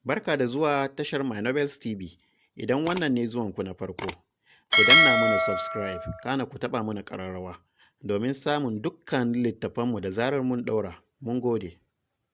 Barka da zuwa tashar My Novels TV. Idan wannan ne zuwanku na farko, ku danna mana subscribe, kana ku taɓa mana ƙararrawa domin samun dukkan littattafanmu da zarar mun ɗaura. Mun gode.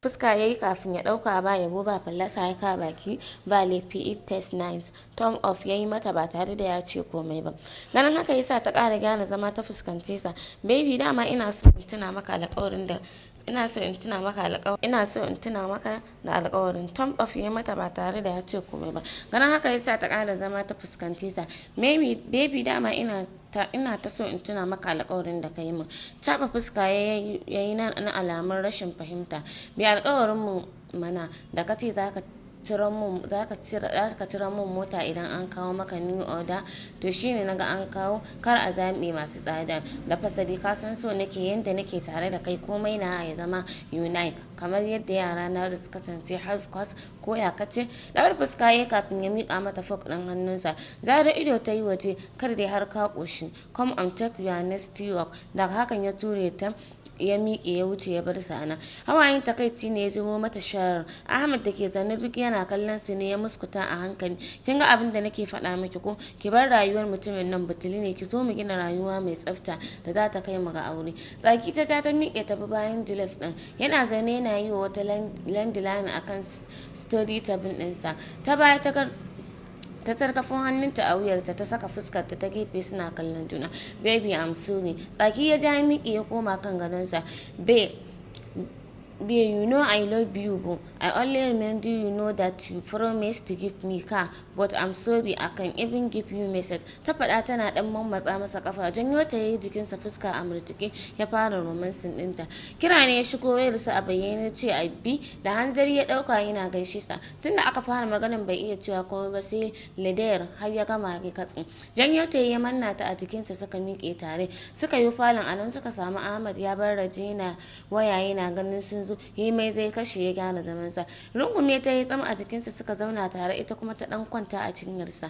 Fuska ya yi kafin ya ɗauka. Ba yabo ba fallasa, ya ka baki, ba laifi, it tastes nice. Thumb up ya yi mata ba tare da ya ce komai ba. Ganin haka yasa ta ƙara gyara zama ta fuskance sa. Baby, dama ina so in tuna maka alƙawarin da ina so in tuna maka alƙawarin ina so in tuna maka da alƙawarin. Thumb up ya mata ba tare da ya ce komai ba. Ganin haka yasa ta ƙara zama ta fuskance sa. Maybe, baby, dama ina ta so in tuna maka alƙawarin da ka yi min. Taɓa fuska ya yi na alamun rashin fahimta. Bai alƙawarin mu mana da ka ce zaka cira mun mota idan an kawo maka new order. To shine naga an kawo, kar a zaɓe masu tsada da fasali. Ka san so nake yanda nake tare da kai, komai na ya zama unique, kamar yadda yara na su kasance half cost, ko ya kace? Ɗaure fuska ya kafin ya miƙa mata fork ɗin hannunsa. Zaro ido ta yi waje. Kar dai har ka ƙoshi. Come on, take your nasty work. Daga hakan ya ture ta, ya miƙe ya wuce ya bar sa nan. Hawayen takaici ne ya zubo mata sharar. Ahmad da ke zaune duk yana kallon su ne ya muskuta a hankali. Kin ga abin da nake faɗa miki ko? Ki bar rayuwar mutumin nan, butuli ne. Ki zo mu gina rayuwa mai tsafta da za ta kai mu ga aure. Tsaki ta ta miƙe ta bi bayan Julef ɗin. Yana zaune yana yi wa wata landilani akan study table ɗinsa. Ta baya ta ta sarkafo hannunta a wuyarta, ta saka fuskarta ta gefe suna kallon juna. Baby, I'm sorry. Tsaki ya ja, miƙe ya koma kan gadonsa. Babe, you know I love you, but I only remember you know that you promised to give me car, but I'm sorry, I can even give you message. Ta faɗa tana ɗan mammatsa masa kafa. Janyo ta yayi jikinsa, fuska a murtuke ya fara romancing ɗinta. Kira ne ya shigo wayarsa a bayyane, ce Abi. Da hanzari ya ɗauka yana gaishe sa. Tunda aka fara maganin bai iya cewa komai ba sai ledayar, har ya gama ya katse. Janyo ta ya manna ta a jikinsa, suka miƙe tare suka yi falon. A nan suka samu Ahmad ya bar Raje yana waya. Yana ganin sun zo, yi mai zai kashe, ya gyara zamansa. Rungume ta yi tsam a jikinsa, suka zauna tare, ita kuma ta dan kwanta a cinyarsa.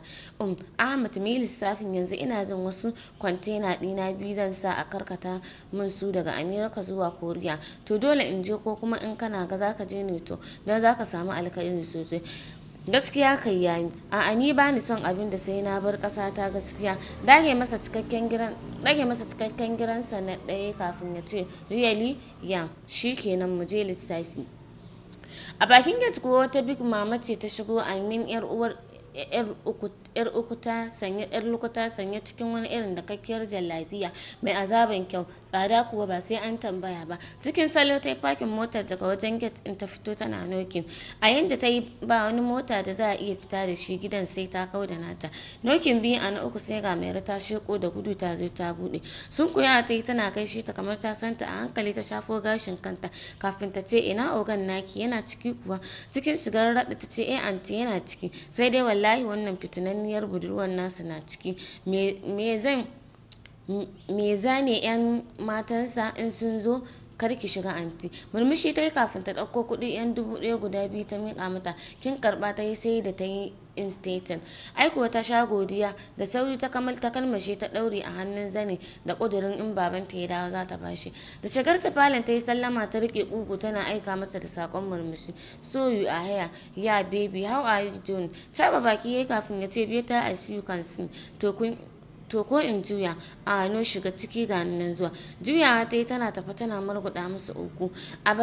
Ahmad, mu yi lissafin yanzu. Ina jin wasu kwantena ɗina biyu zan sa a karkata min su daga America zuwa Korea. To dole in je, ko kuma in kana ga zaka je ne, to don zaka samu alkhairi sosai. Gaskiya kai yayi. A'a, ni bani son abin da sai na bar ƙasa ta gaskiya. Dage masa cikakken giransa na ɗaya kafin ya ce, really? Yeah, kenan mu je lissafi. A bakin gate kuwa wata big mama ce ta shigo, amin yar uwar yar lukuta sanye cikin wani irin dakakkiyar jallabiya mai azaban kyau, tsada kuwa ba sai an tambaya ba. Cikin salo ta yi fakin motar daga wajen gate din, ta fito tana knocking. A yanda ta yi, ba wani mota da za a iya fita da shi gidan sai ta kau da nata. Knocking biyu, a na uku sai ga Mai ta sheko da gudu ta zo ta bude. Sun kuya ta yi tana gaishe ta kamar ta santa. A hankali ta shafo gashin kanta kafin ta ce, ina ogan naki, yana ciki kuwa? Cikin shigar raɗa ta ce, eh aunty, yana ciki, sai dai wallahi wannan fitinanniyar budurwar nasa na ciki. Me zan me zane yan matansa in sun zo. Kar ki shiga aunty. Murmushi ta yi kafin ta ɗauko kuɗi yan 1000 guda biyu ta miƙa mata. Kin karɓa ta yi sai da ta yi instating. Ai kuwa ta sha godiya. Da sauri ta kamal ta kalmashe ta ɗaure a hannun zane da ƙudurin in babanta ya dawo za ta bashi. Da shigar ta falon, ta yi sallama, ta riƙe ƙugu tana aika masa da saƙon murmushi. So you are here. Yeah baby, how are you doing? Taɓa baki yayi kafin ya ce, better as you can see. To kun to ko in juya? A no, shiga ciki, ga nan zuwa. Juyawa ta yi tana tafa tana murguɗa musu uku. A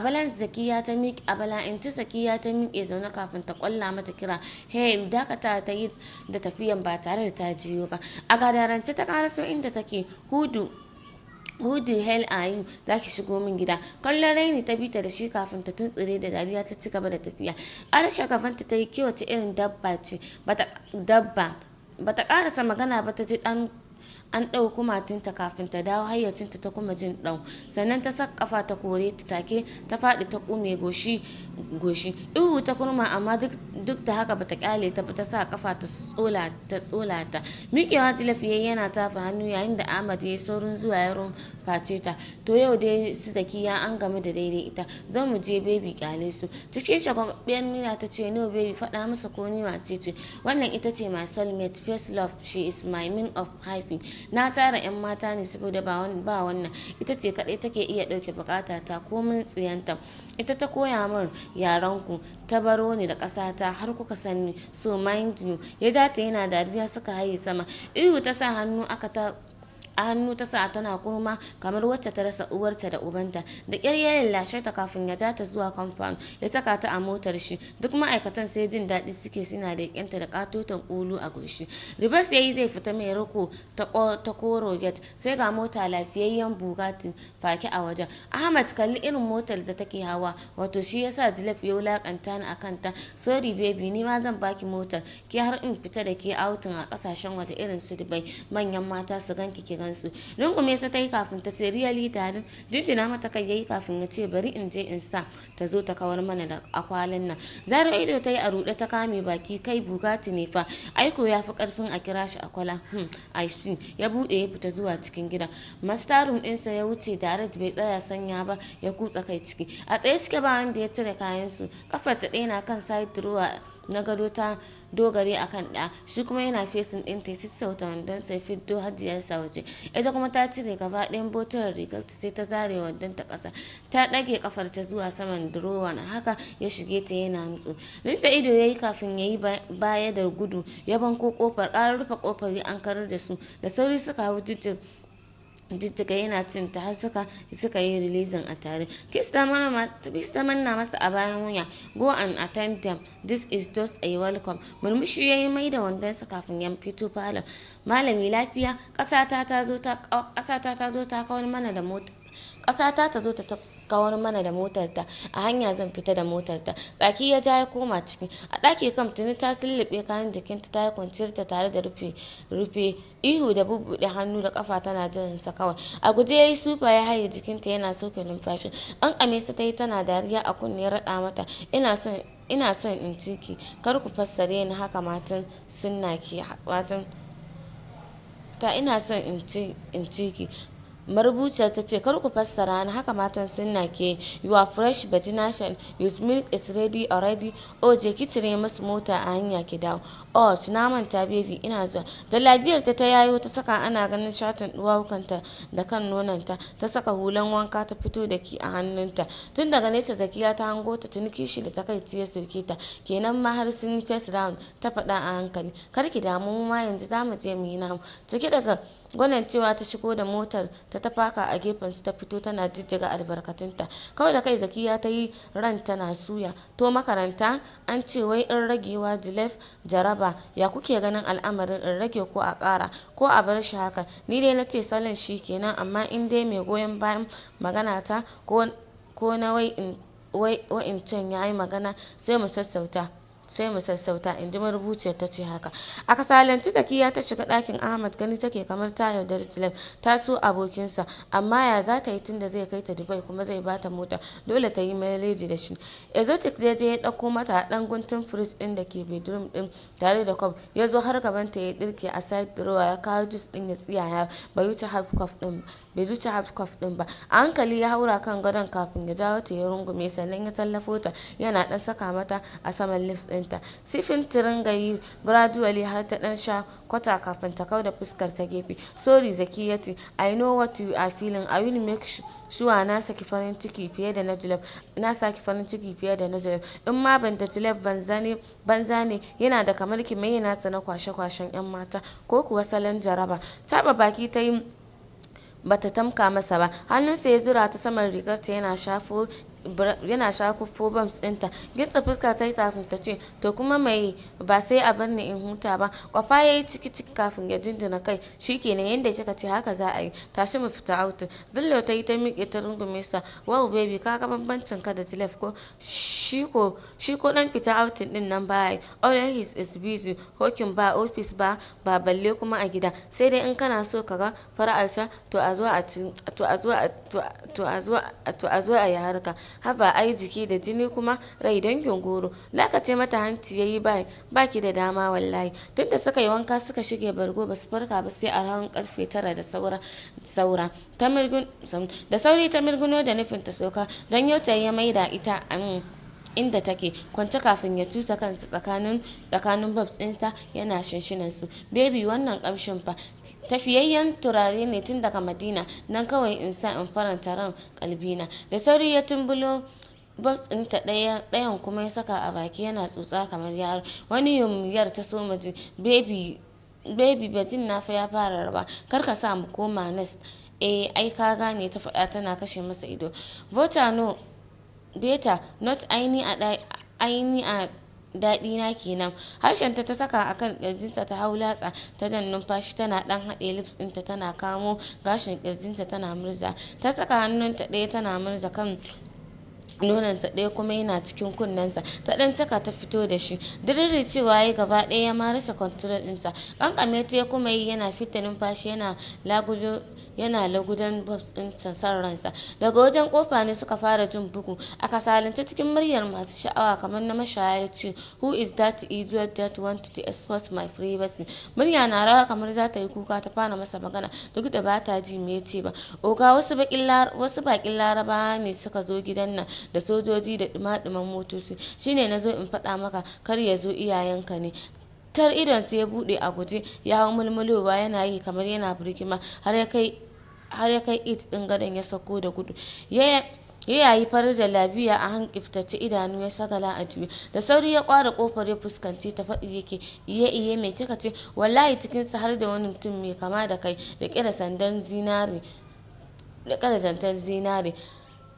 balan Zakiya ta miƙe, a bala'inci Zakiya ta miƙe zaune kafin ta ƙwalla mata kira, hey. Dakata ta yi da tafiyan ba tare da ta jiyo ba. A gadarance ta ƙaraso inda take. Who the hell are you, za ki shigo min gida? Kallon raini ta bita da shi kafin ta tuntsire da dariya ta ci gaba da tafiya. Arsha gabanta ta yi, kewace irin dabba ce bata dabba bata karasa magana ba ta ji dan an ɗau kumatunta. Kafin ta dawo hayyacinta ta kuma jin ɗau, sannan ta saka kafa ta kore ta. Take ta faɗi ta kume goshi goshi. Ihu ta kurma, amma duk da haka bata kyale ta ba, ta sa kafa ta tsola ta. Miƙewa Tilafiya yana tafa hannu yayin da Ahmad ya yi saurin zuwa ya rumface ta. To yau dai su Zakiya an gamu da daidai ita. Zo mu je baby, kyale su. Cikin shagwaɓɓiyar murya ta ce, no baby, faɗa masa ko ni wace ce. Wannan ita ce my soulmate, first love, she is my mean of happy. Na tara yan mata ne saboda ba wannan, ita ce kaɗai take iya ɗauke bukata ta komin tsiyanta. Ita ta koya min yaran ku, ta baro ni da ƙasata har kuka sani, so mind you. Ya ja ta yana dariya suka haye sama. Ihu ta sa hannu aka ta a hannu ta sa tana kurma kamar wacce ta rasa uwarta da ubanta. Da ƙyar ya lallashe ta kafin ya ja ta zuwa compound, ya saka ta a motar shi. Duk ma'aikatan sai jin daɗi suke, suna leƙenta da ƙatoton ƙulu a goshi. Reverse yayi zai fita, mai riko ta koro gate, sai ga mota lafiyayyen Bugatti fake a wajen. Ahmad, kalli irin motar da take hawa. Wato shi yasa Dilaf ya wulakanta ni akan ta. Sorry baby, ni ma zan baki motar ke har in fita da ke outing a kasashen waje irin su Dubai, manyan mata su ganki ki gansu. Rungume sa ta yi kafin ta ce, "Really, darling?" Jinjina mata kai yayi kafin ya ce, "Bari in je in sa ta zo ta kawar mana da akwalin nan." Zaro ido ta yi a ruɗe, ta kame baki. Kai, Bugatti ne fa, aiko ya fi karfin a kira shi akwala. I see. Ya buɗe ya fita zuwa cikin gida. Master room ɗinsa ya wuce direct, bai tsaya sanya ba, ya kutsa kai ciki. A tsaye cike, ba wanda ya cire kayan su. Kafar ta ɗaya na kan side drawer na gado, ta dogare akan ɗaya, shi kuma yana facing ɗinta. Ya sassauta wandon sai fiddo hajiyarsa waje. Ita kuma ta cire gaba ɗayan botunan rigar ta, sai ta zare wandon ta ƙasa, ta ɗage kafar ta zuwa saman drawer na. Haka ya shige ta yana nutso. Rinsa ido yayi kafin yayi baya da gudu ya banko kofar. Ƙarar rufe kofar ya ankarar da su. Da sauri suka hau jijjiga yana cin ta har suka yi releasing a tare. Kiss ta manna masa a bayan wuya. "Go and attend them, this is just a welcome." Murmushi ya yi, mai da wandonsa kafin ya fito falon. "Malami, lafiya?" Ƙasata ta zo ta ƙasata ta zo ta kawar mana da mota, ƙasata ta zo ta kawar mana da motarta a hanya, zan fita da motarta. Tsaki ya ja ya koma ciki. A ɗaki kam tuni ta sulluɓe kayan jikinta, ta yi kwanciyarta tare da rufe rufe ihu da bubbuɗe hannu da kafa, tana jiran sa kawai. A guje ya yi sufa ya haye jikinta yana sauke numfashi. Ƙanƙame sa ta yi tana dariya. A kunne ya raɗa mata, Ina son in ciki, kar ku fassare ni haka matan sunna ke matan ta, ina son in ciki." Marubuciyar ta ce, "Kar ku fassara ni haka matan sunna ke." Your fresh vagina with milk is ready already. Oh, je ki cire musu mota a hanya ki dawo. Oh, na manta baby, ina zuwa. Da labiyar ta ta yayo ta saka, ana ganin shatin duwawukanta da kan nononta. Ta saka hulan wanka, ta fito da key a hannunta. Tun daga nesa Zakiya ta hango ta. Tuni kishi da takaici ya soke ta. "Kenan ma har sun yi first round," ta faɗa a hankali. "Kar ki damu, mu ma yanzu za mu je mu yi namu." Cike daga gwanan cewa ta shigo da motar ta, ta faka a gefen su, ta fito tana jijjiga albarkatunta. Kawai da kai Zakiya ta yi, ran tana suya. To makaranta, an ce wai in ragewa Jilef jaraba. Ya kuke ganin al'amarin? In rage ko a ƙara ko a bar shi haka? Ni dai na ce salon shi kenan, amma in dai mai goyon bayan magana ta ko na wa'incan ya yi magana, sai mu sassauta, in ji marubuciyar ta ce haka. A kasalanci Zakiya ta shiga ɗakin Ahmad. Gani take kamar ta yaudari Tilaf. Ta so abokinsa, amma ya za ta yi tunda zai kai ta Dubai kuma zai bata mota? Dole ta yi maleji da shi. Exotic zai je ya ɗauko mata ɗan guntun fridge ɗin da ke bedroom ɗin tare da cup. Ya zo har gabanta ya ɗirke a side drawer, ya kawo juice ɗin ya tsiyaya. Bai wuce half cup ɗin ba. A hankali ya haura kan gadon kafin ya jawo ta ya rungume, sannan ya tallafo ta yana ɗan saka mata a saman lips ɗinta. Sipping ta ringa yi gradually har ta ɗan sha kwata kafin ta kauda fuskar ta gefe. "Sorry Zakiyati, I know what you are feeling. I will make sure na saki farin ciki fiye da na Julef, na saki farin ciki fiye da na Julef. In ma ban da Julef banza ne, yana da kamar ki. Mai nasa na kwashe-kwashen yan mata ko kuwa salon jaraba?" Taɓa baki ta yi, bata tamka masa ba. Hannunsa ya zura ta saman rigarta yana shafo bums ɗinta. Gintsa fuska ta yi kafin ta ce, "To kuma mai, ba sai a bar ni in huta ba?" Kwafa ya yi ciki ciki kafin ya jinjina kai. "Shikenan, yanda kika ce haka za a yi. Tashi mu fita outing." Zullo ta yi ta miƙe ta rungume sa. "Wow baby, ka ga bambancin ka da Jilef ko? Shi ko dan fita outing din nan baya yi. Always is busy working, ba office ba ba balle kuma a gida. Sai dai in kana so ka ga fara'arsa, to a zo a to a zo to a zo to a zo a yi harka. Haba, ai jiki da jini kuma rai dangin goro." Lakace mata hanci yayi. Ba baki da dama wallahi. Tunda suka yi wanka suka shige bargo, basu farka ba sai a ran karfe 9 da saura saura. Ta da sauri ta mirguno da nufin ta sauka, don yau ya maida ita. Inda take kwance kafin ya cusa kansa tsakanin boobs ɗinta yana shinshinan su. "Baby, wannan kamshin fa tafiyayyen turare ne tun daga Madina nan, kawai in sa in faranta ran kalbina." Da sauri ya tumbulo boobs ɗinta ɗaya, ɗayan kuma ya saka a baki yana tsotsa kamar yaro. Wani yumyar ta soma ji. "Baby, baby, bajin na fa ya fara rawa, kar ka sa mu koma next." "Eh, ai ka gane," ta faɗa tana kashe masa ido. "Better no, better not, aini a daɗi na kenan." Harshenta ta saka akan kirjinta ta hau latsa ta jan numfashi tana ɗan haɗe lips ɗinta, tana kamo gashin kirjinta tana murza. Ta saka hannunta ɗaya tana murza kan nononsa, ɗaya kuma yana cikin kunnensa ta ɗan caka ta fito da shi. Diriri cewa ya gaba ɗaya ya ma rasa control ɗinsa. Kankame ta ya kuma yi yana fita numfashi, yana lagudo, yana lagudan boobs ɗin san ransa. Daga wajen kofa ne suka fara jin bugu. A kasalance, cikin muryar masu sha'awa kamar na mashaya ya ce, "Who is that idiot that want to expose my privacy?" Murya na rawa kamar za ta yi kuka ta fara masa magana, duk da ba ta ji me ya ce ba. "Oga, wasu bakin Larabawa ne suka zo gidan nan da sojoji da duma-duman motoci, shine na zo in faɗa maka kar ya zo, iyayenka ne." Tar idonsa ya buɗe, a guje ya hau mulmulowa, yana yi kamar yana birgima har ya kai it ɗin gadon ya sauko da gudu. Ya yayi farar jalabiya a hankiftace, idanu ya sagala a juye. Da sauri ya kwara kofar ya fuskanci ta, faɗi yake, "Iye iye, mai kika ce? Wallahi cikinsa har da wani mutum mai kama da kai, rike da sandan zinare, rike da sandan zinare."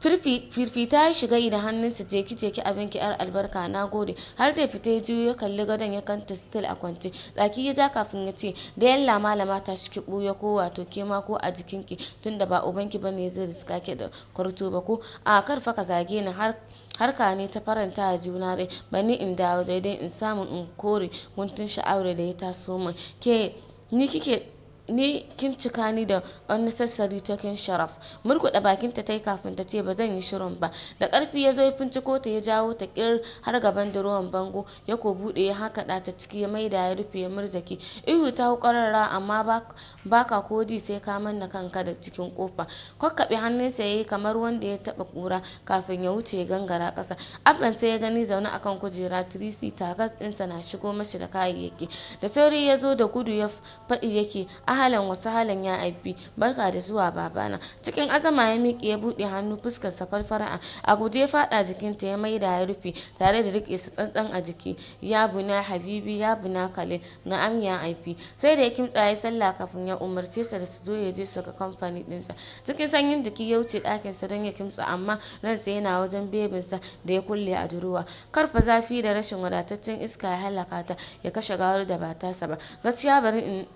Firfita ya shiga da hannunsa. "Jeki, jeki abinki, yar albarka, na gode." Har zai fita ya juyo ya kalli gadon, ya kanta still a kwance. Tsaki ya ja kafin ya ce, "Da yalla malama, ta shi ki buya ko wato ke ma ko a jikinki, tunda ba ubanki bane zai riska ki da kwarto ba ko a karfa ka zage ni. Har harka ne ta faranta a juna rai, bani in dawo daidai in samu in kore guntun sha'awar da ya taso min. Ke ni kike ni kin cika ni da unnecessary talking sharaf." Murkuɗa bakinta ta yi kafin ta ce, "Ba zan yi shirin ba." Da ƙarfi ya zo ya finciko ta, ya jawo ta ƙir har gaban durowan bango, ya ko buɗe ya hakaɗa ta ciki, ya maida ya rufe ya murzake. Ihu ta hau ƙararra, amma baka ko ji sai ka manna kanka da cikin kofa. Kwakkaɓe hannunsa ya yi kamar wanda ya taɓa ƙura kafin ya wuce ya gangara ƙasa. Abban sai ya gani zaune akan kujera 3C, tagas ɗinsa na shigo mashi da kayayyaki. Da sauri ya zo da gudu, ya faɗi yake, "Ahalan wasu halan ya Abi, barka da zuwa babana." Cikin azama ya miƙe, ya buɗe hannu, fuskar sa farfara. A guje ya faɗa jikinta, ya maida ya rufe tare da riƙe sa tsantsan a jiki. "Ya buna habibi, ya buna khalil." "Na'am ya Abi." Sai da ya kimtsa ya sallah kafin ya umarce sa da su zo ya je su ga kamfani ɗinsa. Cikin sanyin jiki ya wuce ɗakinsa don ya kimtsa, amma ransa yana wajen bebinsa da ya kulle a durowa. Karfa zafi da rashin wadataccen iska ya halaka ta, ya kashe gawar da ba tasa ba. "Gaskiya bari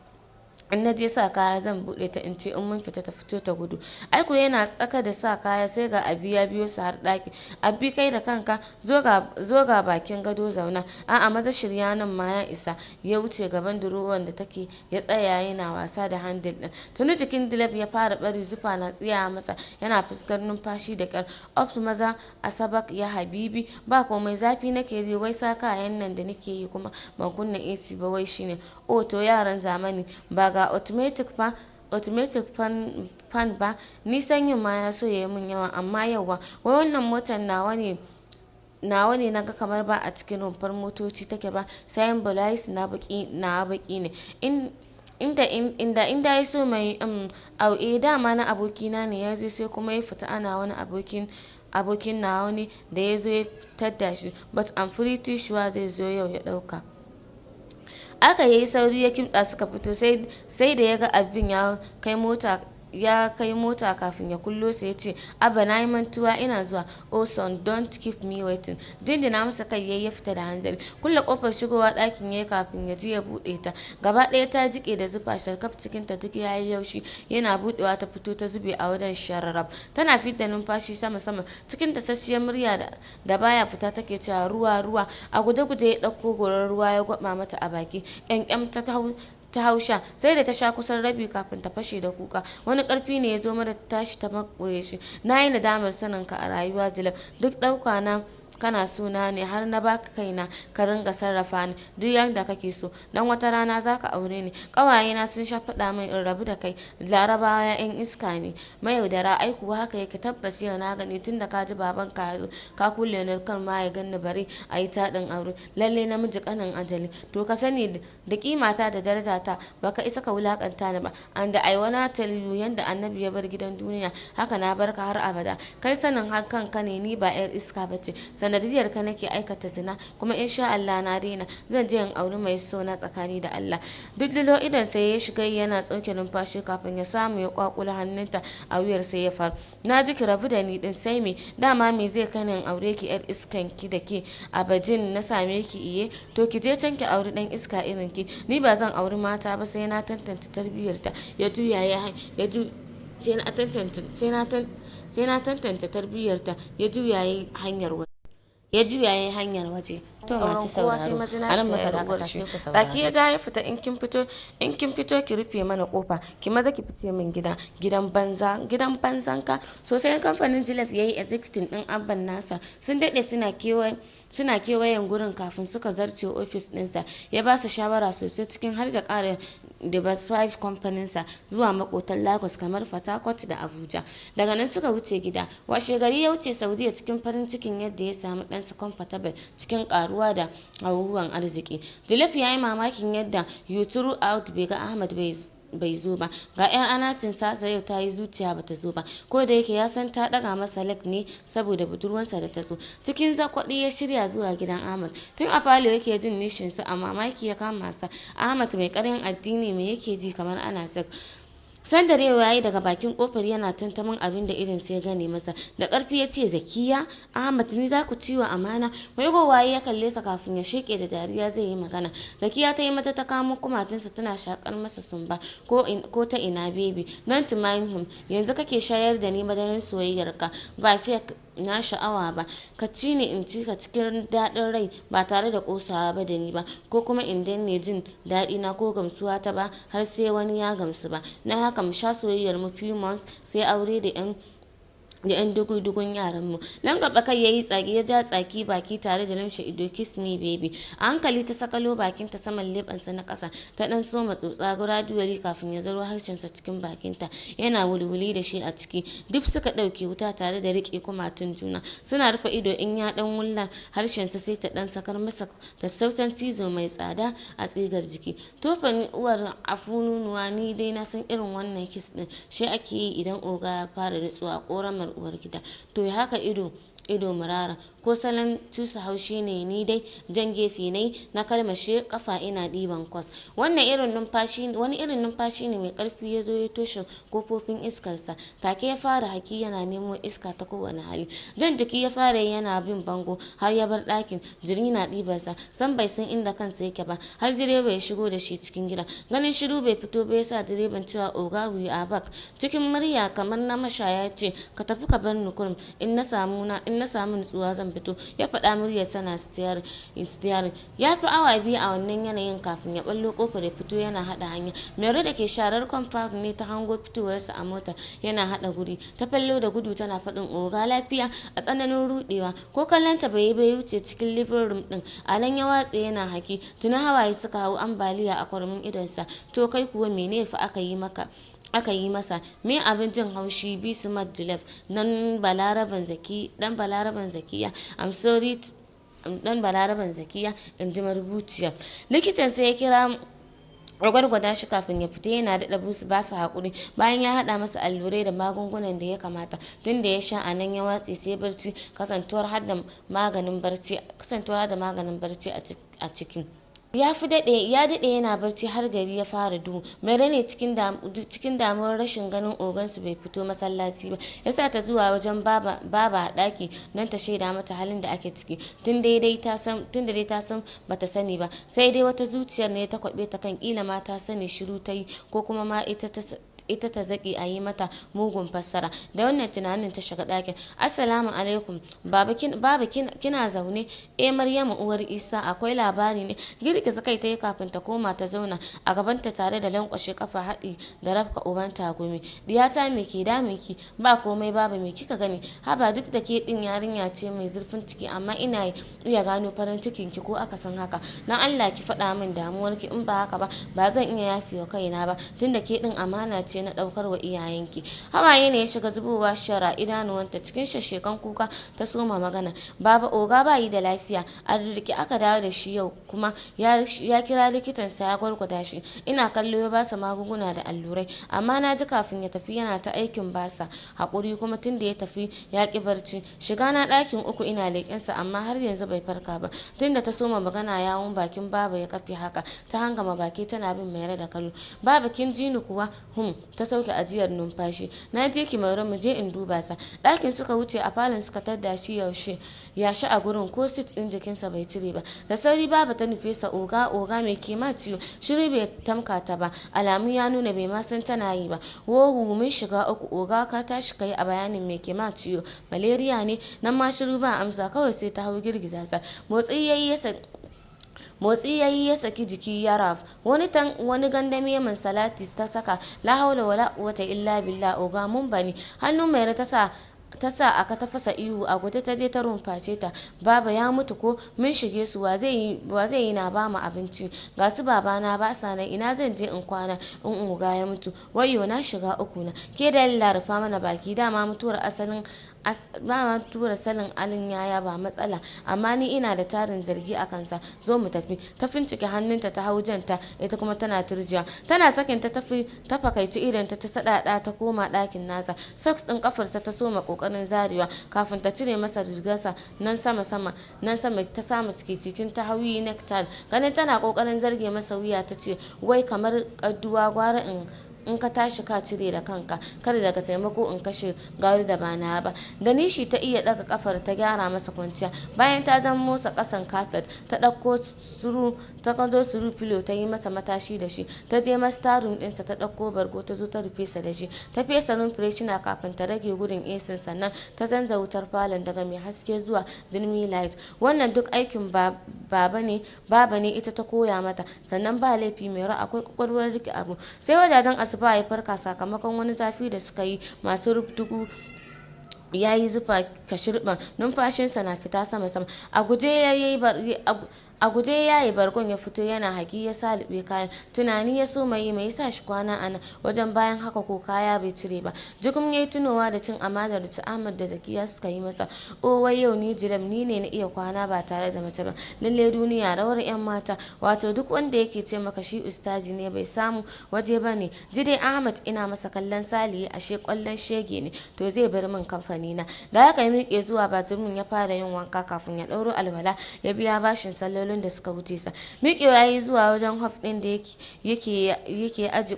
in na je sa kaya, zan buɗe ta in ce in mun fita ta fito ta gudu." Aiko yana tsaka da sa kaya sai ga Abi ya biyo su har ɗaki. "Abi, kai da kanka? Zo ga bakin gado, zauna." "A'a, maza shirya nan ma ya isa." Ya wuce gaban durowan da take ya tsaya yana wasa da handle ɗin. Tuni jikin Dilab ya fara bari, zufa na tsiyaya masa, yana fuskar numfashi da ƙyar. "Ops, maza asabak ya habibi." "Ba komai, zafi nake ji, wai sa kayan nan da nake yi kuma ban kunna AC ba wai shine." "Oh, to yaran zamani, ba ga automatic fan ba? Ni sanyin ma ya so ya yi min yawa. Amma yauwa, wai wannan motar nawa ne, nawa ne? Naga kamar ba a cikin rumfar motoci take ba." "Sayan bulais na baki, na baki ne in inda inda inda ya so mai au eh, dama na abokina ne, ya je sai kuma ya fita, ana wani abokin nawa ne da ya zo ya tadda shi, but I'm pretty sure zai zo yau ya dauka." Aka yayi sauri ya kimtsa suka fito. Sai da ya ga Abin ya kai mota kafin ya kullo sa ya ce, "Abba, na yi mantuwa, ina zuwa." "Oh son, don't keep me waiting." Jinjina masa kai yayi, ya fita da hanzari. Kulle kofar shigowa ɗakin yayi kafin ya je ya buɗe ta. Gaba ɗaya ta jike da zufa sharkaf, cikin ta duk yayi laushi. Yana buɗewa ta fito ta zube a wajen shararraf, tana fidda numfashi sama sama. Cikin tasasshiyar murya da baya fita take cewa, "Ruwa, ruwa." A guje guje ya ɗauko gorar ruwa ya gwaba mata a baki. Ƙyanƙyam ta hausha, sai da ta sha kusan rabi kafin ta fashe da kuka. Wani karfi ne ya zo mata, ta tashi ta makure shi. "Na yi nadamar sanin ka a rayuwa, Jalal. Duk ɗauka na Kana suna ne har na baka kaina ka ringa sarrafa ni duk yanda kake so, dan wata rana zaka aure ni. Ƙawayena sun sha faɗa min in rabu da kai, Larabawa 'yan iska ne mayaudara. Ai kuwa haka yake, tabbas yau na gani, tunda ka ji babanka ya zo ka kulle ni kar ma ya ganni bare a yi taɗin aure. Lalle namiji ƙanin ajali. To ka sani da kimata da darajata, baka isa ka wulakanta ni ba. And I wanna tell you, yanda Annabi ya bar gidan duniya haka na barka har abada. Kai sanin hakan ka ne, ni ba 'yar iska bace. Sanadiyar ka nake aikata zina, kuma insha Allah na daina. Zan je in auri mai so na tsakani da Allah. Duddulo idon sai ya shiga yana tsauke numfashi kafin ya samu ya kwakula hannunta a wuyar sai ya faru. Na ji, ki rabu da ni din. Sai me? Dama me zai kai in aure ki, 'yar iskan ki da ke a bajin na same ki? Iye, to ki je can ki auri dan iska irin ki. Ni ba zan auri mata ba sai na tantance tarbiyyarta. Ya juya ya ju sai na tantance sai na tantance tarbiyyarta. Ya juya ya hanyar waje. To masu sauraro, a nan muka dakata, sai ku saurara. Baki ya ja ya fita. In kin fito ki rufe mana kofa, ki maza ki fice min gida, Gidan banza, gidan banzan ka sosai. Kamfanin Jilaf yayi exiting din abban nasa. Sun dade suna kewayen gurin kafin suka zarce ofis dinsa. Ya ba su shawara sosai, cikin har da ƙara diversify kamfaninsa zuwa makotan Lagos kamar Port da Abuja. Daga nan suka wuce gida. Washe gari ya wuce Saudiya cikin farin cikin yadda ya samu ɗansa comfortable cikin karuwa da abubuwan arziki. Jilaf ya yi mamakin yadda you throughout bai ga Ahmad bai zo ba. Ga 'yar anacin sasa yau ta yi zuciya bata zo ba, ko da yake ya san ta daga masa leg ne saboda budurwansa da ta zo. Cikin zakwaɗi ya shirya zuwa gidan Ahmad. Tun a falo yake jin nishin sa, a mamaki ya kama sa. Ahmad mai ƙaryan addini, me yake ji kamar ana sak sandarewa ya yi daga bakin kofar yana tantaman abin da irin sai gane masa. Da ƙarfi ya ce, "Zakiya, Ahmad, ni za ku ciwa amana?" Waigowa ya kalle sa kafin ya sheke da dariya zai yi magana. Zakiya ta yi mata ta kamo kumatunsa tana shakar masa sumba ko ta ina. "Baby, not to mind him. Yanzu kake shayar da ni madarin soyayyarka, ba fiye na sha'awa ba. Ka ci ni in ci ka cikin daɗin rai ba tare da ƙosawa ba da ni ba, ko kuma in danne jin daɗi na ko gamsuwa ta ba har sai wani ya gamsu ba. Na haka mu sha soyayyar mu few months, sai aure da 'yan dugu-dugun yaran mu." Langaba kai yayi tsaki, ya ja tsaki baki tare da lumshe ido. "Kiss me, baby." A hankali ta sakalo bakinta saman leɓensa na ƙasa, ta dan soma tsotsa gradually kafin ya zaro harshensa cikin bakinta yana wulwuli da shi a ciki. Duk suka ɗauke wuta tare da riƙe kumatun juna suna rufe ido. In ya dan wulla harshensa sai ta dan sakar masa sassautan cizo mai tsada a tsigar jiki. Tofan uwar afununuwa, ni dai na san irin wannan kiss din shi ake yi idan oga ya fara nutsuwa ƙoramar uwar gida. To haka ido ido murara ko salon cusa haushi ne. Ni dai jan gefe ne na kalmashe kafa ina ɗiban kwas. Wannan irin numfashi, wani irin numfashi ne mai karfi ya zo ya toshe kofofin iskarsa. Take ya fara haki yana nemo iska ta kowane hali. Jan jiki ya fara yana bin bango har ya bar ɗakin, jiri na ɗibarsa. San bai san inda kansa yake ba har direba ya shigo da shi cikin gida. Ganin shiru bai fito ba yasa direban cewa, "Oga, we are back." Cikin murya kamar na mashaya ce, "Ka tafi ka bar ni kurum. In na samu nutsuwa zan fito," ya faɗa muryar tana steering. Ya fi awa 2 a wannan yanayin kafin ya ballo kofar ya fito yana haɗa hanya. Mary da ke sharar compound ne ta hango fitowarsa a mota yana haɗa guri. Ta fallo da gudu tana faɗin, "Oga, lafiya?" A tsananin rudewa. Ko kallonta bai yi bai wuce cikin living room din. A nan ya watse yana haki. Tuni hawaye suka hau ambaliya a kwarmin idonsa. To kai kuwa, mene fa aka yi maka, aka yi masa? Me abin jin haushi? Be smart, Julef, dan Balaraban Zaki, dan Balaraban Zakiya. I'm sorry, dan Balaraban Zakiya, in ji marubuciya. Likitan sai ya kira ya gwargwada shi kafin ya fita yana daɗa ba su haƙuri bayan ya haɗa masa allurai da magungunan da ya kamata. Tun da ya sha a nan ya watse sai barci, kasantuwar da maganin barci a ciki. Ya fi daɗe, ya daɗe yana barci har gari ya fara duhu. Mai ne cikin damuwar rashin ganin ogansu bai fito masallaci ba ya sa ta zuwa wajen Baba a ɗaki don ta shaida mata halin da ake ciki. Tun da dai ta san bata sani ba, sai dai wata zuciyar ne ta kwaɓe ta kan kila ma ta sani shiru ta yi, ko kuma ma ita ta zaƙi a yi mata mugun fassara. Da wannan tunanin ta shiga ɗakin. "Assalamu alaikum, Baba. Kina zaune?" "Eh, Maryamu uwar Isa, akwai labari ne." Girgiza kai ta yi kafin ta koma ta zauna a gabanta tare da lankwashe kafa haɗi da rafka uban tagumi. Diyata, me ke damun ki? Ba komai, baba. Me kika gani? Haba, duk da ke din yarinya ce mai zurfin ciki, amma ina iya gano farin cikin ki ko akasin haka. Dan Allah ki faɗa min damuwar ki. In ba haka ba, ba zan iya yafewa kaina ba, tunda ke din amana ce na ɗaukar wa iyayenki. Hawaye ne ya shiga zubowa shara idanuwanta. Cikin shashekan kuka ta soma magana. Baba, oga ba yi da lafiya. A rirriƙe aka dawo da shi yau, kuma ya kira likitansa ya gwargwada shi. Ina kallo ya basa magunguna da allurai, amma na ji kafin ya tafi yana ta aikin basa haƙuri, kuma tun da ya tafi ya ƙi barci. Shiga na ɗakin uku ina leƙensa, amma har yanzu bai farka ba. Tunda ta soma magana yawun bakin baba ya kafe haka. Ta hangama baki tana bin Mairo da kallo. Baba, kin ji ni kuwa? Hum, ta sauke ajiyar numfashi. Na je ki, Mairo, mu je in duba sa. Ɗakin suka wuce. A falon suka tadda shi yaushe yashi a gurin, ko suit ɗin jikinsa bai cire ba. Da sauri baba ta nufe sa. Oga, oga, me ke ma ciwo? Shiru, bai tamka ta ba. Alamu ya nuna bai ma san tana yi ba. Wohu, mun shiga uku. Oga, ka tashi kai a bayanin me ke ma ciwo. Malaria ne? Nan ma shiru, ba amsa. Kawai sai ta hau girgiza sa. Motsi yayi ya saki jiki ya raf wani tan wani gandame min salati ta saka. La haula wala quwwata illa billah. Oga, mun bani hannu. Mai ta sa aka ta fasa ihu. A guje ta je ta rumface ta. Baba, ya mutu ko? Mun shige su. Wa zai yi na ba mu abinci? Ga su babana ba sa nan. Ina zan je in kwana in oga ya mutu? Wayyo, na shiga uku na. Ke da rufa mana baki. Dama mutuwar asalin ba tura salin alin yaya ba matsala, amma ni ina da tarin zargi a kansa. Zo mu tafi. Ta fincike hannunta ta hau janta, ita kuma tana turjiya. Tana sakin ta tafi. Ta fakaici idonta, ta sadada ta koma ɗakin nasa. Socks ɗin kafarsa ta soma kokarin zarewa kafin ta cire masa rigarsa nan sama sama nan sama ta samu ciki cikin ta hauyi necktie. Ganin tana kokarin zarge masa wuya, ta ce, wai kamar kadduwa, gwara in ka tashi ka cire da kanka, kada daga taimako in kashe gari da bana ba. Da nishi ta iya daga kafar ta gyara masa kwanciya. Bayan ta zama motsa kasan kafet, ta ɗauko suru ta kwado suru filo ta yi masa matashi da shi. Ta je master room ɗinsa ta ɗauko bargo, ta zo ta rufe sa da shi. Ta fesa room freshener kafin ta rage gudun AC, sannan ta canza wutar falon daga mai haske zuwa dimmy light. Wannan duk aikin baba ne. Baba ne ita ta koya mata. Sannan ba laifi, mai akwai kwakwalwar rike abu. Sai wajajen asuba ya farka sakamakon wani zafi da suka yi masu rubdugu. Ya yi zufa kashirban, numfashinsa na fita sama-sama. A guje ya yi bargon ya fito yana haki ya salube kayan. Tunani ya so mai mai sa shi kwana a nan wajen, bayan haka ko kaya bai cire ba. Jigum ya yi tunowa da cin amanar da Ahmad da Zakiya suka yi masa. O wai yau ni Jilam, ni ne na iya kwana ba tare da mace ba? Lalle duniya rawar yan mata. Wato duk wanda yake ce maka shi ustazi ne bai samu waje ba ne. Jide Ahmad ina masa kallon saliye, ashe kwallon shege ne. To zai bar min kamfani na. Da haka ya miƙe zuwa bathroom ya fara yin wanka kafin ya ɗauro alwala ya biya bashin sallolin da suka wuce sa. Miƙewa ya yi zuwa wajen hof ɗin da yake aji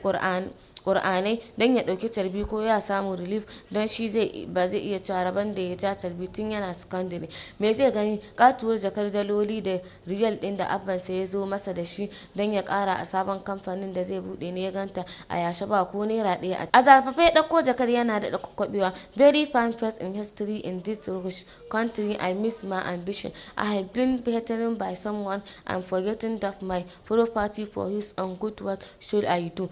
ƙur'anai don ya ɗauki carbi ko ya samu relief, don shi zai ba zai iya cewa rabon da ya ja carbi tun yana sakandare. Me zai gani? Katuwar jakar daloli da riyal ɗin da abbansa ya zo masa da shi don ya ƙara a sabon kamfanin da zai buɗe ne ya ganta a yashe, ba ko naira ɗaya. A zafafe ya ɗauko jakar yana daɗa kwakwaɓewa. Very fine first in history in this rich country. I miss my ambition. I have been threatened by someone and forgetting that my property for his own good. What should I do?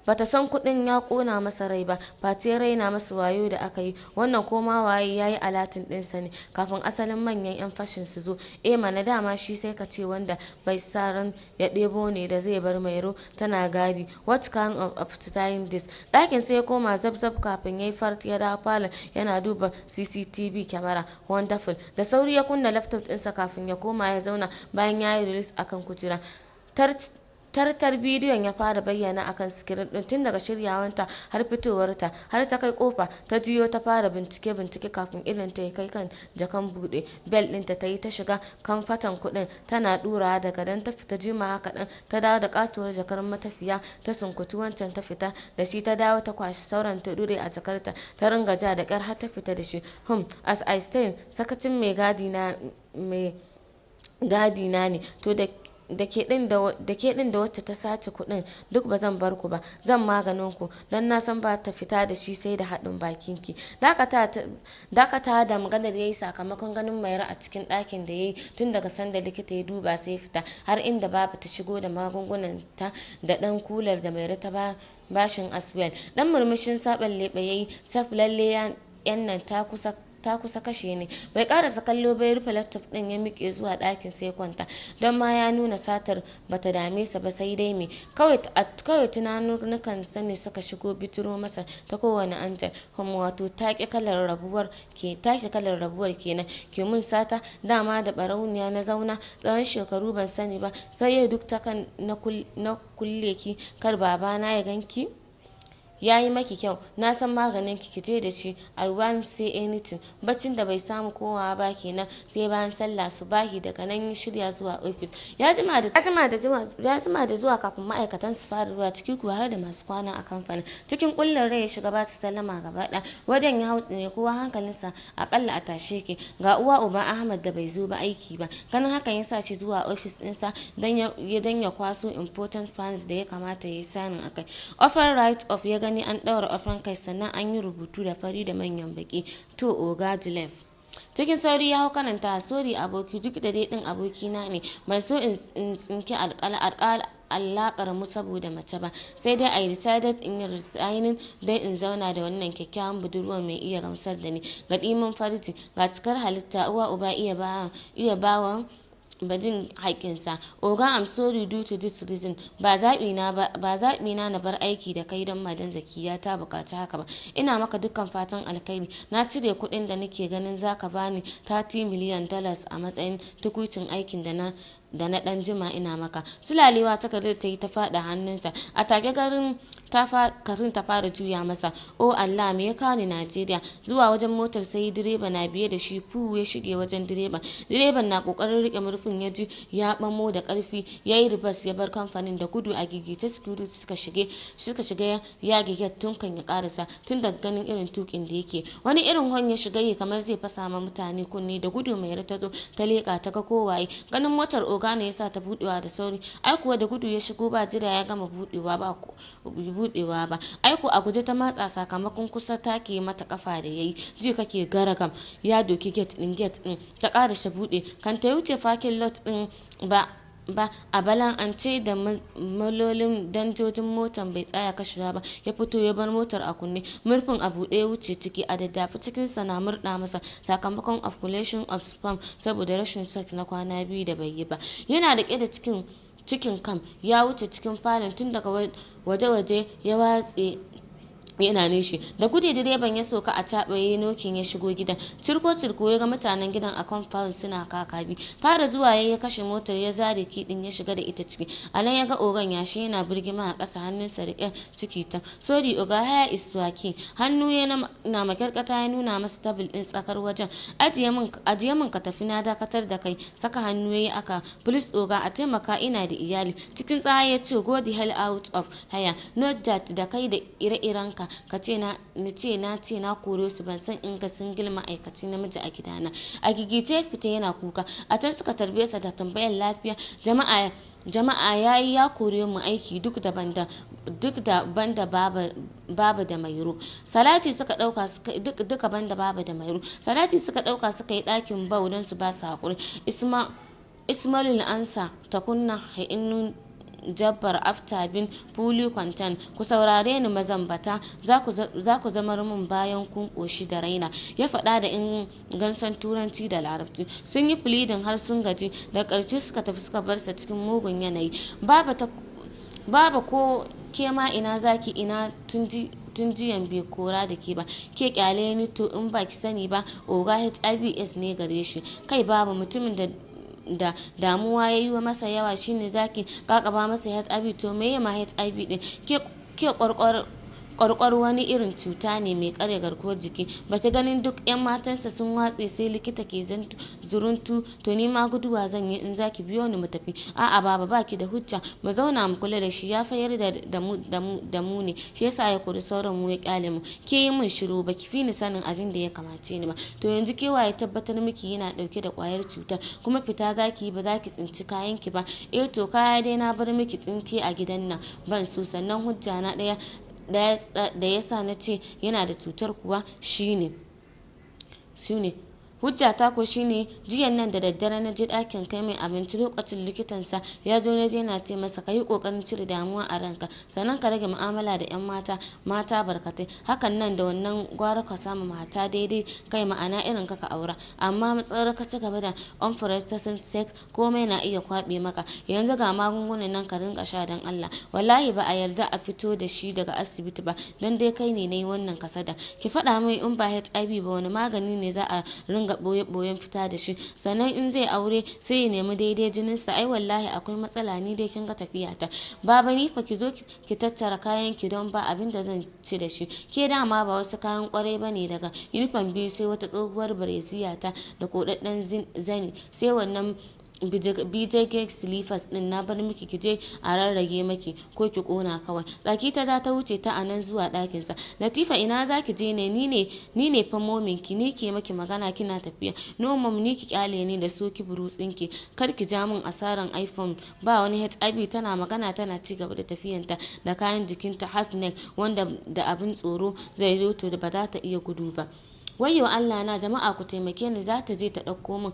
Bata san kuɗin ya ƙona masa rai ba, face raina masa wayo da aka yi. Wannan koma waye ya yi alerting ɗinsa ne kafin asalin manyan 'yan fashin su zo. Eh mana, dama shi sai ka ce wanda bai sa ran ya ɗebo ne da zai bar Mairo tana gadi. What kind of appetite this? Ɗakin sai ya koma zab-zab kafin ya yi fart ya dawo falon yana duba CCTV camera. Wonderful. Da sauri ya kunna laptop ɗinsa kafin ya koma ya zauna bayan ya yi release akan kujera. Tartar bidiyon ya fara bayyana akan sikirin din, tun daga shiryawanta har fitowarta, har ta kai kofa. Ta juyo ta fara bincike bincike kafin irin ta kai kan jakan. Bude belt ɗinta ta yi ta shiga kamfatan kuɗin tana ɗurawa. Daga dan ta fita jimawa kaɗan ta dawo da katuwar jakar matafiya. Ta sunkuci wancan ta fita da shi. Ta dawo ta kwashi sauran ta ɗure a jakarta, ta ringa ja da ƙyar har ta fita da shi. As I stand, sakacin mai gadi na ne to da Da ke din da wacce ta sace kuɗin duk ba zan bar ku ba, zan maganin ku, don na san ba ta fita da shi sai da haɗin bakin ki. Dakata da maganar yayi sakamakon ganin Mairo a cikin ɗakin da yayi tun daga sanda likita ya duba sai fita, har inda Baba ta shigo da magungunan ta da ɗan kular da Mairo ta bashin aswel. Dan murmushin saban leɓe yayi, saf lalle yan nan ta kusa kashe ni. Bai karasa kallo bai rufe laptop din ya miƙe zuwa ɗakin sai kwanta, don ma ya nuna satar bata dame sa ba, sai dai me kawai tunanukan sani suka shigo bitiro masa ta kowane anjal. Kuma wato take kalar rabuwar kenan ke mun sata, dama da barauniya na zauna tsawon shekaru ban sani ba, sai yau duk ta kan na kulle ki kar babana ya ganki. Ya yi maki kyau, na san maganin ki, je da shi. I won't say anything. Baccin da bai samu kowa ba kenan sai bayan sallah subahi, daga nan ya shirya zuwa ofis. Ya jima da zuwa kafin ma'aikatan su fara zuwa, ciki kuwa har da masu kwana a kamfanin. Cikin kullun rai ya shiga ba su sallama gaba ɗaya. Wajen ya hautsi ne, kowa hankalinsa akalla a tashe ke. Ga uwa uba Ahmad da bai zo ba aiki ba. Ganin hakan ya sa shi zuwa ofis ɗinsa don ya kwaso important plans da ya kamata ya yi sanin akai. Offer right of ya gani an ɗaura ofen kai, sannan an yi rubutu da fari da manyan baki, to Oga Jilef. Cikin sauri ya hau karanta, sorry aboki, duk da dai din abokina ne, ban so in tsinki alakar mu saboda mace ba, sai dai I decided in yi resigning don in zauna da wannan kyakkyawan budurwa mai iya gamsar da ni, ga ɗimin farji, ga cikar halitta, uwa uba iya bawa bajin haƙƙinsa. Oga, I'm sorry due to this reason. Ba zaɓi na na bar aiki da kai don Madan Zakiya ta buƙaci haka ba. Ina maka dukkan fatan alkhairi. Na cire kuɗin da nake ganin zaka bani $30 million a matsayin tukuicin aikin da na ɗan jima ina maka. Sulalewa takardar ta yi ta faɗa hannunsa. A take garin karin ta fara juya masa. Oh Allah, me ya kawo ni Najeriya? Zuwa wajen motar sai direba na biye da shi, fu ya shige wajen direba. Direban na kokarin rike murfin ya ji ya bamo da karfi, yayi ribas ya bar kamfanin da gudu. A gigice security suka shiga ya gige tun kan ya karasa, tun daga ganin irin tukin da yake. Wani irin hon ya shiga yi kamar zai fasa ma mutane kunne. Da gudu mai ta zo ta leka ta ga kowaye. Ganin motar oga ne yasa ta budewa da sauri. Ai kuwa da gudu ya shigo ba jira ya gama budewa ba. Aiko a guje ta matsa sakamakon kusa take mata kafa da yayi, ji kake garagam ya doki gate din ta karashe bude kan ta wuce parking lot din ba a balan an ce da malolin danjojin motar bai tsaya kashewa ba, ya fito ya bar motar a kunne, murfin a buɗe ya wuce ciki a daddafi cikinsa na murɗa masa sakamakon ovulation of sperm saboda rashin sex na kwana biyu da bai yi ba. Yana riƙe da cikin kam ya wuce cikin falon tun daga waje-waje ya watse yana nishi. Da gudu direban ya soka a taɓa ya nokin ya shigo gidan. Cirko-cirko ya ga mutanen gidan a compound suna kakabi. Fara zuwa ya kashe motar ya zare kiɗin ya shiga da ita ciki. A nan ya ga ogan yashi yana birgima a ƙasa, hannunsa riƙe ciki ta. Sorry oga, haya iswaki. Hannu ya na makyarkata ya nuna masa tabil ɗin tsakar wajen. Ajiye min ka tafi, na dakatar da kai. Saka hannu ya yi aka. Please oga, a taimaka ina da iyali. Cikin tsawa ya ce go the hell out of here. Not that da kai da ire-irenka. Ka ce na kore su, ban san in ga single ma'aikaci namiji a gidana. A gigice fita yana kuka. A can suka tarbe sa da tambayar lafiya. Jama'a yayi ya kore mu aiki duk da banda baba da Mairo. Salati suka dauka suka duka banda baba da Mairo. Salati suka dauka suka yi dakin bau don su ba su hakuri. Ismail ansa ta kunna ha'innu jabbar after bin fully content. Ku saurare ni mazambata, za ku zamar mun bayan kun koshi da raina, ya faɗa da in gansan turanci da larabci. Sun yi pleading har sun gaji, da ƙarshe suka tafi suka bar sa cikin mugun yanayi. Baba ko ke ma ina zaki ina tun jiyan bai kora da ke ba, ke kyale ni to in ba ki sani ba oga HIV/AIDS ne gare shi. Kai baba, mutumin da damuwa ya yi masa yawa shine zaki kakaba masa HIV, to meye ma HIV din? Ke Kwarkwar wani irin cuta ne mai karya garkuwar jiki. Bata ganin duk yan matansa sun watse sai likita ke zuruntu. To ni ma guduwa zan yi, in zaki biyo ni mu tafi. A'a baba, baki da hujja, mu zauna mu kula da shi, ya fayar da mu ne, shi yasa ya kori sauran, mu ya kyale mu. Ke yi min shiru, baki fi ni sanin abin da ya kamace ni ba. To yanzu ke waye tabbatar miki yana dauke da kwayar cutar? Kuma fita zaki yi, ba zaki tsinci kayan ki ba? Eh to, kaya dai na bar miki tsinke a gidan nan, ban so. Sannan hujja na daya da yasa na ce yana da cutar kuwa shine hujja ta ko shine jiyan nan da daddare na je ɗakin kai mai abinci, lokacin likitansa ya zo. Na je na ce masa ka yi ƙoƙarin cire damuwa a ranka, sannan ka rage mu'amala da 'yan mata mata barkatai hakan nan. Da wannan gwara ka samu mata daidai kai, ma'ana irin ka ka aura. Amma matsawar ka ci gaba da unprotected sex, komai na iya kwaɓe maka. Yanzu ga magungunan nan ka rinka sha don Allah. Wallahi ba a yarda a fito da shi daga asibiti ba, don dai kai ne na yi wannan kasada. Ki faɗa min, in ba HIV ba, wani magani ne za a ringa ɓoye-ɓoyen fita da shi? Sannan in zai aure sai ya nemi daidai jininsa. Ai wallahi akwai matsala. Ni dai kin ga tafiyata. Baba, ni fa ki zo ki tattara kayan ki, don ba abin da zan ci da shi. Ke dama ba wasu kayan kwarai bane, daga uniform biyu sai wata tsohuwar brassiere ta da kodadden zani, sai wannan BJK slippers din na bar miki, kije a rarrage maki ko ki kona kawai. Tsaki ta za ta wuce ta anan zuwa ɗakin sa. Latifa, ina zaki je ne? Ni ne, ni ne fa momin ki, ni ke maki magana kina tafiya. No mom, ni ki kyale ni da soki burutsin ki, kar ki ja min asaran iPhone. Ba wani HIV. Tana magana tana ci gaba da tafiyanta da kayan jikinta half neck, wanda da abin tsoro zai zo to ba za ta iya gudu ba. Wayyo Allah na, jama'a ku taimake ni, za ta je ta ɗauko min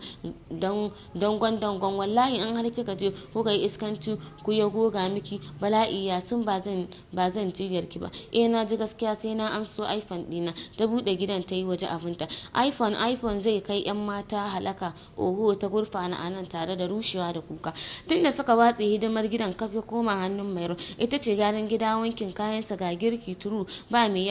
dangon dangon. Wallahi in har kika je kuka yi iskanci ku ya goga miki bala'i ya sun ba zan jiyar ki ba. Eh, na ji, gaskiya sai na amso iPhone dina. Ta bude gidan ta yi waje abinta. iPhone, iPhone zai kai yan mata halaka. Oho, ta gurfana a nan tare da rushewa da kuka. Tunda suka watse, hidimar gidan kaf ya koma hannun Mairo. Ita ce gyaran gida, wankin kayansa, ga girki turu ba mai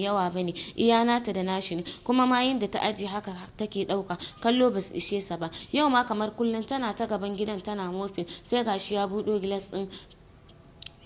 yawa bane, iya nata da nashi ne. Kuma ma yanda ta aje haka take dauka kallo, ba su ishe sa ba. Yau ma kamar kullum tana ta gaban gidan tana mopping, sai gashi ya buɗo gilas din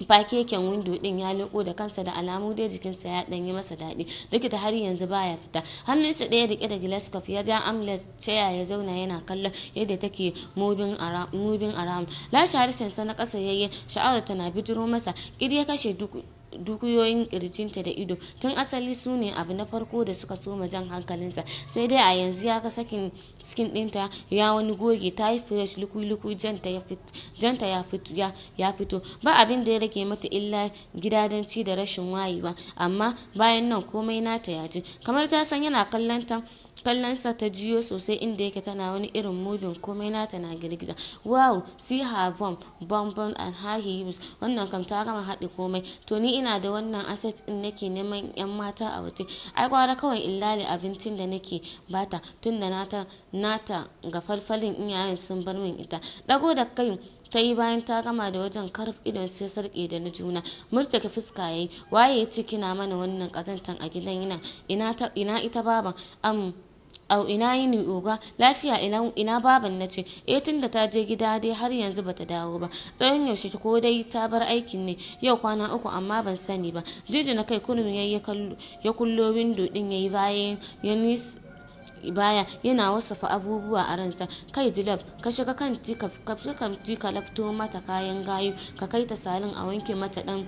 fakeken window din ya leko da kansa. Da alamu dai jikinsa ya danyi masa daɗi, duk da har yanzu baya fita. Hannunsa ɗaya rike da glass cup, ya ja armless chair ya zauna yana kallon yadda take moving around. Lashe harshensa na ƙasa yayi, sha'awar tana bijiro masa. Ƙir ya kashe duk dukiyoyin kirjinta da ido. Tun asali su ne abu na farko da suka soma jan hankalinsa, sai dai a yanzu ya ga sakin skin ɗinta ya wani goge, ta yi fresh lukui-lukui, janta ya fito. Ba abin da ya rage mata illa gidadanci da rashin wayewa, amma bayan nan komai nata ya ji. Kamar ta san yana kallon ta, kallonsa ta jiyo sosai inda yake tana wani irin moving, komai nata na girgiza. Wow, see her bum bum bum and her hips. Wannan kam ta gama haɗe komai. To ni ina da wannan asset din nake neman yan mata a waje? Ai gwara kawai in lale abincin da nake bata, tunda nata nata ga falfalin iyayen sun bar min ita. Dago da kai ta yi bayan ta gama da wajen karf, idon sai sarƙe da na juna. Murtuka fuska yayi. Waye ya ce kina mana wannan ƙazantan a gidan? Ina ina ita baban? Am au, ina yini oga? Lafiya. Ina ina baban na ce? Eh, tunda ta je gida dai har yanzu bata dawo ba. Tsawon yaushe? Ko dai ta bar aikin ne? Yau kwana 3, amma ban sani ba. Jinjina kai kurum yayi, ya kullo window din, yayi bayan ya baya yana wasafa abubuwa a ransa. Kai Jilaf, ka shiga kanti, ka kanti ka lafto mata kayan gayu, ka kai ta salon a wanke mata dan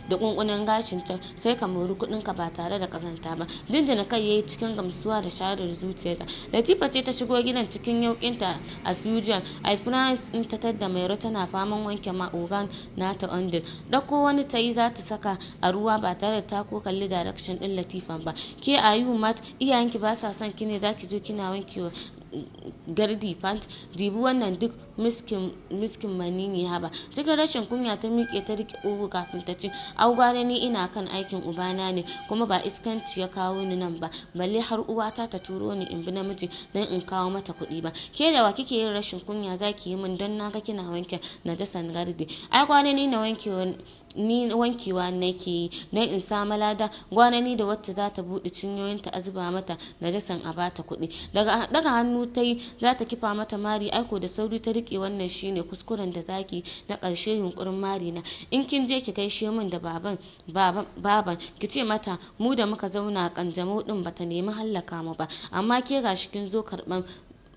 da kunkunan gashinta, sai ka mori kuɗinka ba tare da kazanta ba. Jinjina kai yayi cikin gamsuwa da sharar zuciyarsa. Latifa ce ta shigo gidan cikin yauƙinta as usual. I promise in ta tadda Mairo tana faman wanke ma ogan nata undies. Ɗauko wani ta yi za ta saka a ruwa ba tare da ta ko kalli direction ɗin Latifan ba. Ke, are you mad? Iyayenki ba sa son ki ne zaki zo kina wankewa gardi pant? Dibi wannan, duk miskin miskin manini. Haba. Cikin rashin kunya ta miƙe ta riƙe ƙugu kafin ta ce, au, gwara ni ina kan aikin ubana ne, kuma ba iskanci ya kawo ni nan ba, balle har uwata ta turo ni in bi namiji don in kawo mata kuɗi ba. Ke da wa kike yin rashin kunya zaki yi min don naga kina wanke najasan gardi? Ai gwana ni na wanke, ni wankewa nake yi don in samu lada. Gwana ni da wacce za ta buɗe cinyoyinta a zuba mata najasan a bata kuɗi. Daga daga hannu ta yi za ta kifa mata mari, aiko da sauri ta riƙe. Rike wannan shine kuskuren da zaki na ƙarshe, yunkurin mari na. In kin je, ki gaishe min da baban baban, ki ce mata mu da muka zauna kanjamau din bata nemi hallaka mu ba, amma ke gashi kin zo karban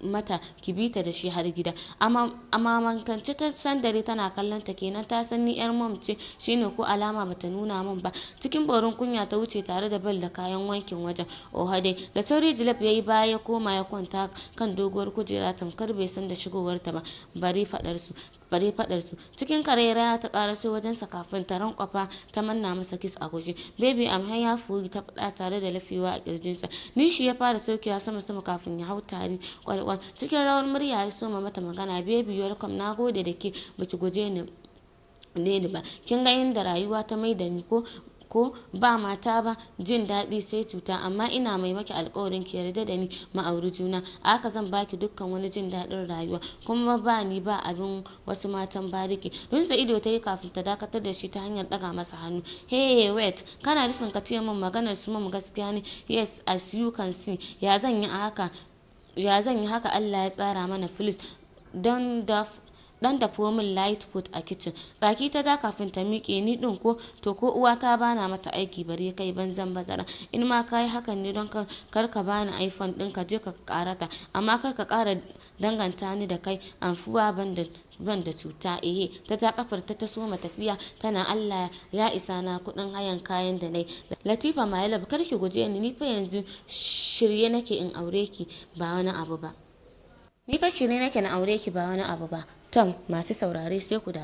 mata, ki bi ta da shi har gida. A mamankance ta sandare tana kallon ta. Kenan ta san ni yar mom ce, shine ko alama bata nuna min ba. Cikin borin kunya ta wuce tare da bal da kayan wankin wajen. Oha dai. Da sauri Jilaf yayi baya, ya koma ya kwanta kan doguwar kujera tamkar bai san da shigowar ta ba, bare fadar su. Cikin karairaya ta karaso wajensa kafin ta rankwafa ta manna masa kiss a guje. "Baby, am here for you," ta faɗa tare da lafewa a kirjinsa. Nishi ya fara saukewa sama sama kafin ya hau tari kwalkwal. Cikin rawar murya ya soma mata magana. "Baby, welcome. Na gode da ke baki guje ni ba. Kin ga yadda rayuwa ta mai da ni, ko ba mata ba jin daɗi sai cuta. Amma ina mai maki alkawarin, ki yarda da ni, mu auri juna, haka zan baki dukkan wani jin daɗin rayuwa, kuma ba ni ba abin wasu matan bariki." Runtse ido ta yi kafin ta dakatar da shi ta hanyar ɗaga masa hannu. "Hey, wait, kana nufin ka ce min maganar su mum gaskiya ne?" "Yes, as you can see. Ya zan yi haka? Ya zan yi haka? Allah ya tsara mana. Please don dan dafo min light food a kitchen." Tsaki ta ja kafin ta miƙe. "Ni din ko to ko uwata bana mata aiki bare kai, banzan bazara. In ma kayi hakan ne don kar ka bani iPhone din, ka je ka karata, amma kar ka kara danganta ni da kai. Amfuwa ban da cuta." Ehe, ta ja kafar ta, ta soma tafiya tana "Allah ya isa na kudin hayan kayan da nayi." "Latifa, my love, kar ki guje ni. Ni fa yanzu shirye nake in aure ki, ba wani abu ba. Ni fa shirye nake na aure ki, ba wani abu ba." Tom, masu saurare, sai ku da